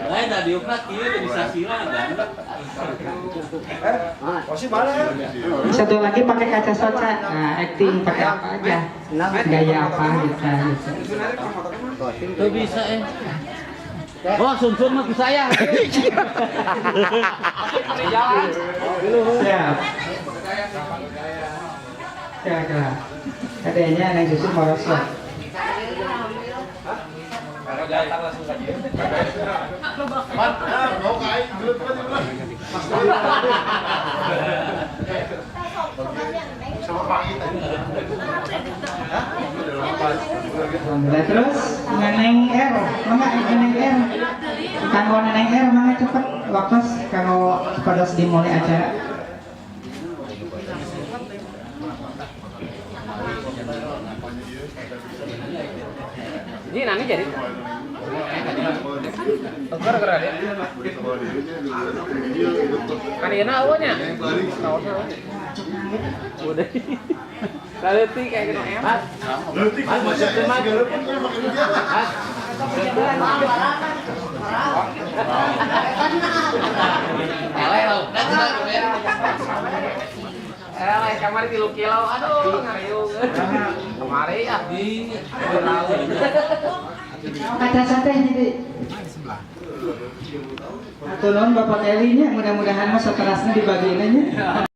Lain da diukna kieu bisa sila kan. Posisi mana? Satu lagi pakai kaca soca. Nah, acting pakai apa aja? Gaya apa bisa gitu. Tuh bisa eh. Oh, sun-sun mah ku saya. Siap. Kira-kira. Adanya Neng Susu merosot. Mau kain gelut kan dibilang. Sama pangit aja. Alhamdulillah. Terus Neneng R, mangga Neneng R. Kanggo Neneng R mangga cepet waktu kanggo supados dimulai acara. Ini nani jadi. Tegar geura dia. Kan ieu na eueuh nya. Udah. Laleutik kayak gitu emak. Leutik masih segala pun dia pakai dia. Eleh lo. Eleh kamari 3 kilo. Aduh, ngariung. Kamari ah di. Kaca sate jadi. Atur nuhun Bapak Kelly nya, mudah-mudahan mah seterasnya dibagiin nya.